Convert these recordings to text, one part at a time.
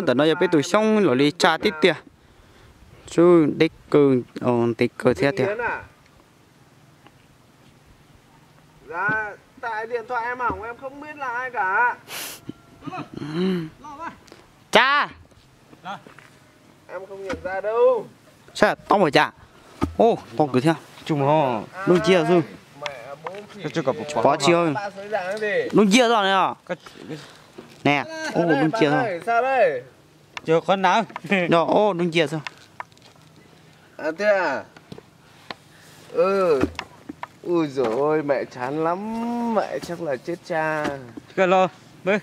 Ntawm no yog peb tus xyoob los li tsa tib tiag. Tsub deb kawg, ntev kawg thiab tiag. Tsa. Sab toob ua cas? Ub, tau kwv thiab. Lub nciab xwb. Pov tsis, lub nciab xwb ne. Ne, ub, lub nciab xwb. Qhov na, ub, lub nciab xwb. Ui dồi ôi, mẹ chán lắm, mẹ chắc là chết cha. Kìa lo, bơ.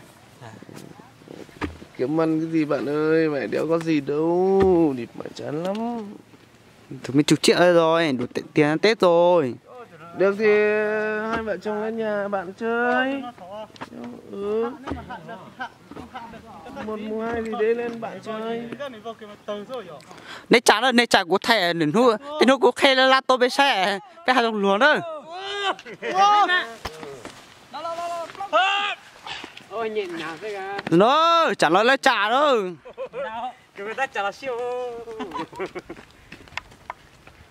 Kiếm ăn cái gì bạn ơi, mẹ đéo có gì đâu, đi mẹ chán lắm. Tus me tug tsiaj rồi, đủ ti-, tiền ăn Tết rồi. Được thì hai vợ chồng lên nhà bạn chơi. Ừ. Một mùng hai gì đấy lên bạn chơi. Neb tsam na, neb tsam kuv thaij, nws hnub, tej hnub kuv qhia laj laj tuaj peb saib, peb haj zoo luag na. No, tsam lawv, lawv tsam na.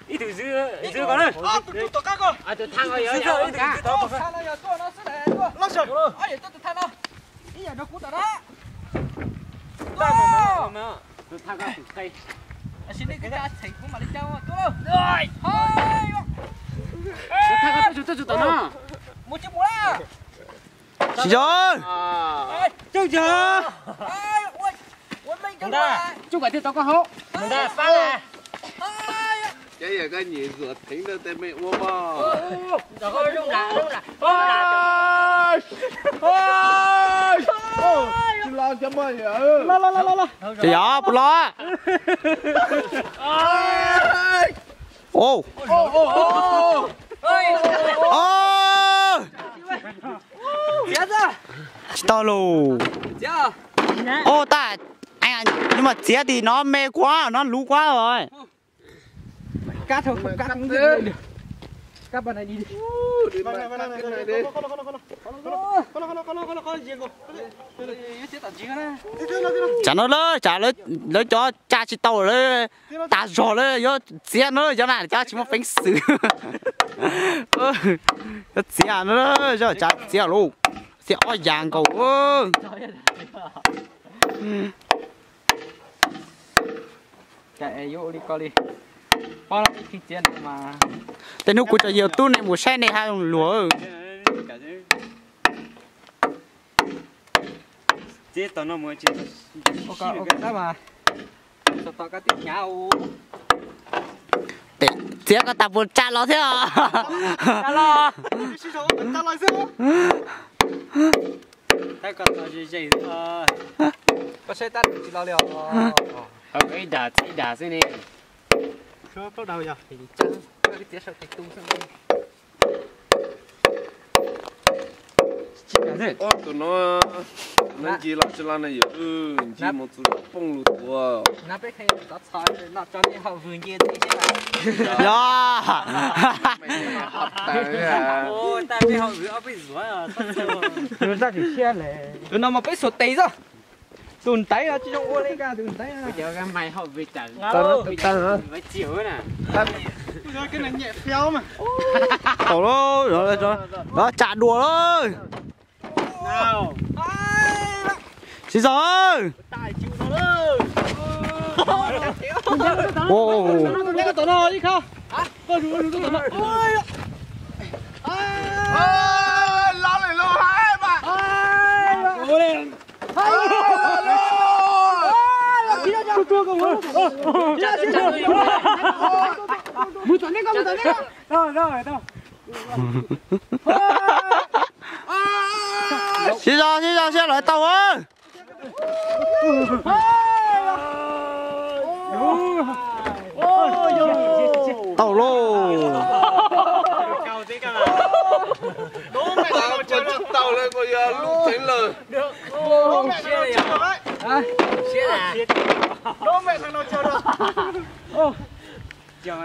Ib tug zwb, zwb ko na. Tsis yog. Ces yog koj nyiam zuam theev rau tej me ua mog. Ces yog puas los? Tsis tau lus. Ua tas, nhưng mà txiav thì nó mê quá, nó lú quá rồi. Cắt thôi, không cắt cũng được. Cắt bàn này đi đi. Tsam no lawm, tsam lawv cov tsa tsis tau lawm, tas zog lawm, yuav txiav no cov na cov tsis muaj peev xwm. Yuav txiav no, tsav txiav lauj, txiav ob yam nkaus. Tej hnub kuv tso YouTube nej mus saib nej haj luag. Txiav koj tas puas tsa los thiab os? Koj saib tab tsis los li os. Ib dam txij ib dam xwb ne. Tus no, no ncig los tsis los na yom, ncig mus txog poob lug tuag. Yog. Tus no mas peb xuas tes xwb. Tus ntaiv no tsis zoo ua li, tus ntaiv. Tau lawm, tsam dua lawm. Siv zog. Mus tom nej ko, mus tom nej ko. Siv zog, siv zog, siv lawv tau. Tau lauj. Tsis tau lawm, yog lub teev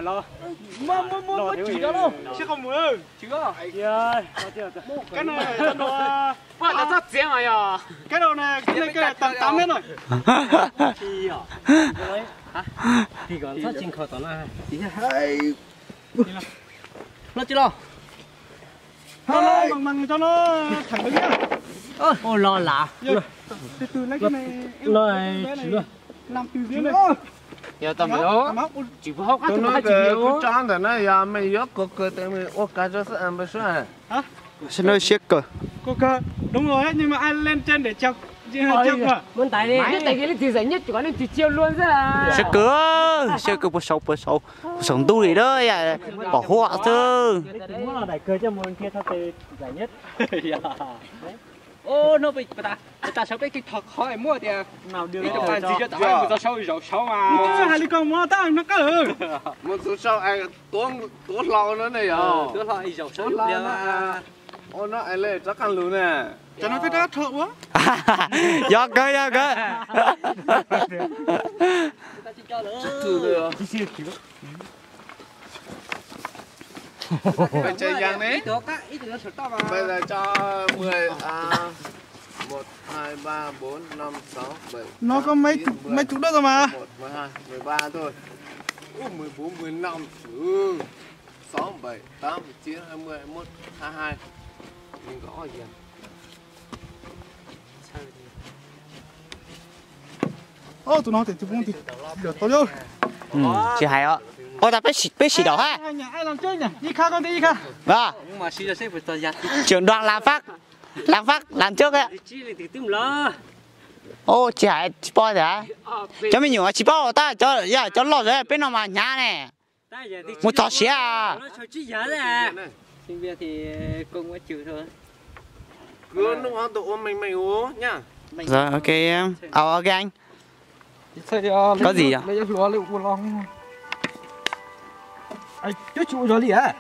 lawm. Muab, muab, muab, muab tsis rau lauj. Sib qau mus. Cái này, cái này, cái này tầm tám mét rồi. Thì còn sót trên khẩu tỏ na. Nó chưa lo. Cho nó mặn mặn cho nó thẳng đứng nhá. Ôi, lo lạ. Từ từ lấy cái này, em, nó bé này. Làm từ dưới này. Giờ tao mày ố. Chỉ có hốc ác. Tôi nói cái gì cứ trốn tại nó giờ mày dốt cuộc, cuộc tại mày ua cái cho sẵn ăn bớt suốt à. Hả? Sao nó siết cờ? Cờ, cờ. Đúng rồi ấy, nhưng mà ai lên trên để chọc, chọc cờ? Muốn tại đi. Mày nói tại cái thì giải nhất chỉ có nên chỉ chiêu luôn chứ à. Siết cờ, siết cờ pua sầu, pua sầu. Pua sầu ntu li đó, ya, bỏ hụa chứ. Muốn là đẩy cờ cho một kia sao thì giải nhất. Ô, nó bị ta, ta sáu cái kỹ thuật khó em mua tiệt. Nào đưa cái bàn gì cho tao, tao sáu sáu mà. Hais li ko mus tab no koj. Mus tus sau es tuav, tuav hlo no ne yog. Tuav hlo es zaum sab hlo no. Ua no es le rov qab lus ne. Cov no twb rov qab rho ua. Yog kawg, yog kawg. Tus Bây giờ Giang này. Bây giờ cho mười, à, một, hai, ba, bốn, năm, sáu, bảy, Nó có tám, mấy chín, chục, mười, mấy chục đất thôi mà. Mười một, mười hai, mười ba thôi. Ui, mười bốn, mười lăm. Ừ. Sáu, bảy, tám, chín, hai mươi, hai mươi mốt, hai mươi hai. Mình có gì à? Ơ, tụi nó thì tụi cũng thì được tao chứ. Tsis hais os. Ua tau peb sib, peb sib đỏ ha. Ai làm trước nhỉ? Đi kha con đi kha. Vâng. Trưởng đoàn làm phát, làm phát, làm trước á. Ô, tsis hais, tsis paub tias. Cov me nyuam tsis paub tab, cov, ya, cov loj zog peb no mas hnyav ne. Mus txog siav. Cứ lúc đó tôi ôm mình mình uống nhá. Rồi, ok em. Ờ, ok anh. Có gì ạ? Ai, chú chủ rồi đi à?